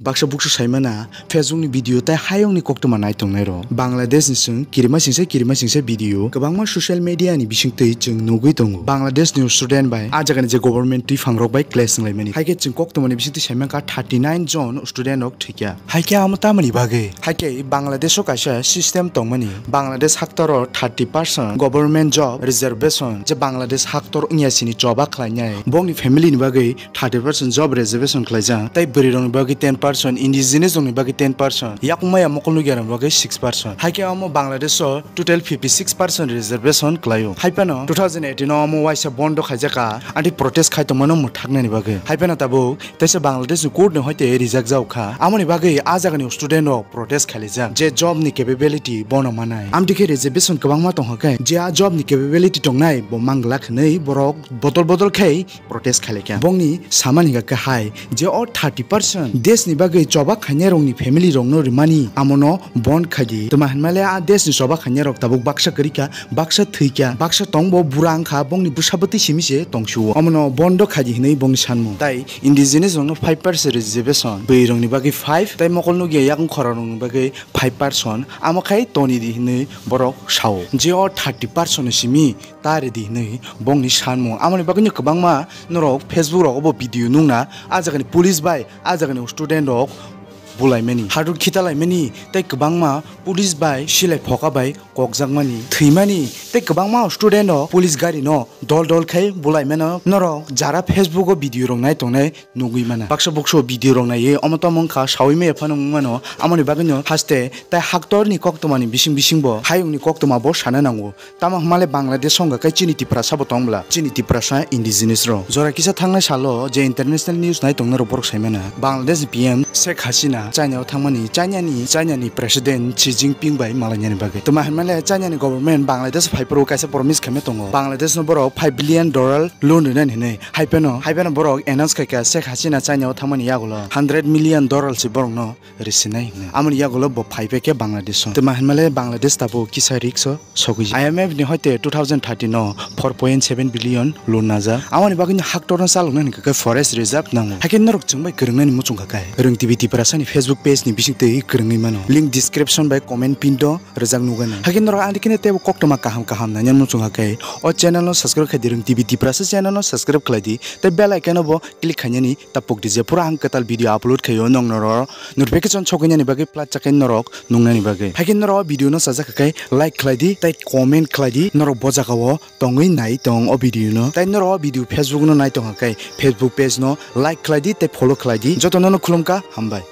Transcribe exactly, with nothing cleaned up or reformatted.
Baksa buksu saimana Facebook ni video tai hayungni koktwma nai tongnai rok. Bangladesh ni chwng kirima singsa kirima singsa video kwbangma social media ni bisingtwi chwng nugwi tongo. Bangladesh ni student bai a jaga ni je government twi phang rok bai clash wnglaimani. Haikhe chwng koktwma ni bisingtwi saimankha thirty nine jon student rok thwikya. Haikhe amo tamoni bagwi? Haikhe Bangladesh o kaisa system tongmani. Bangladesh haktor o thirty percent government job reservation je Bangladesh haktor wngya sini choba khlainai. Bongni family ni bagwi thirty percent job reservation khlaijak, tei bwrwi rokni bagwi ten percent, indigenous rokni bagwi ten percent, yakung maya mokol nukya rokni bagwi six percent. Haikhe omo Bangladesh o total fifty six percent reservation khlaio. Haiphano two thousand eighteen o omo waisa bondo khaijakha, anti protest khai tongmano mwthaknani bagwi. Haiphano tabuk teisa Bangladesh ni court ni hoite rijak jaokha. Amoni bagwi a jagani student rok protest khailaijak je job ni capability bono manai. Amtwi khe reservation kwbangma tongkha khe je a job ni capability tongnai bo manglak hinwi borok bodol bodol khai protest khailaikha. Bongni samani hwnkha khe hai je o thirty percent desh ni bagwi choba khainai rokni family rokno rimani amono bond khaidi. Tma hinmale a desh ni choba khainai rok tabuk baksa kwrwikha, baksa thwikha, baksa tongbo bura wngkha, bongni bwsa bwtwi simi se tongsuo. Omono bondo khaidi hinwi bongni sanmung. Tai indigenous rokno five percent reservation, bwrwi rokni bagwi five, tai mokol nukya yakung khorang rokni bagwi five percent, amo khai toni di hinwi borok sao. Je o thirty percent ni simi ta redi hinwi bongni sanmung. Amoni bagwino kwbangma norok Facebook rogo bo video nukna, a jagani police bai a jagani student rok bulaimani, hadut khitalaimani, tei kwbangma police bai silai phoka bai kokjakmani, thwimani, tei kwbangma student rok police gari no dol dol khai bulaimano. Norok jara Facebook o video rok nai tongnai nugwi mano. Baksa buksu video rok naiwi omo tomo wngkha sawi maya phano wng mano. Amoni bagwino haste tai haktorni koktwmani bising bisingbo hayungni koktwma bo sana nango. Tamo hwnmale Bangladesh wngkha khe chini Tiprasa bo tong bla, chini Tiprasa indigenous rok. Jora kisa thangnai salo je international news nai tongnai rok borok sai mano. Bangladesh ni P M Sheikh Hasina China o thangmani, China ni, China ni President Xi Jinping bai malainani bagwi. Tma hwnmale China ni government Bangladesh phai phuru kaisa promise khaima tongo. Bangladesh no borok five billion dollar loan rinani hinwi. Haiphano, haiphano borok announce khaikha Sheikh Hasina China o thangmani yagulo hundred million dollar se borokno risinai hinwi. Amoni yagulo bo phaipai khe Bangladesh o. Tma hinmale Bangladesh tabuk kisa risk o sogwi. I M F ni hoite two thousand thirteen o four point seven billion loan najak. Amoni bagwino haktorno chaloknani hwnkha khe forest reserve nango. Haikhe norok chwngbai kwrwngnaini muchungkha khe Rwng T V Tiprasa ni Facebook page ni bisingtwi kwrwngwi mano. Link description bai comment pin o rwjak nugano. Haikhe norok ani kheno teibo koktwma kaham kaham nanya muchungkha khe o channel no subscribe khaidi, Rwng T V Tiprasa channel no subscribe khlaidi, tei bell icon o bo click khainani tapuk di, je phuru ang kwtal video upload khaio nong norok notification sokhinani bagwi plat chakai norok nungnani bagwi. Haikhe norok video no sajak khe like khlaidi tei comment khlaidi, norok bo jaga o tongwi nai tong o video no. Tei norok o video Facebook no nai tongkha khe Facebook page no like khlaidi tei follow khlaidi. Jotono no khulumkha, hambai.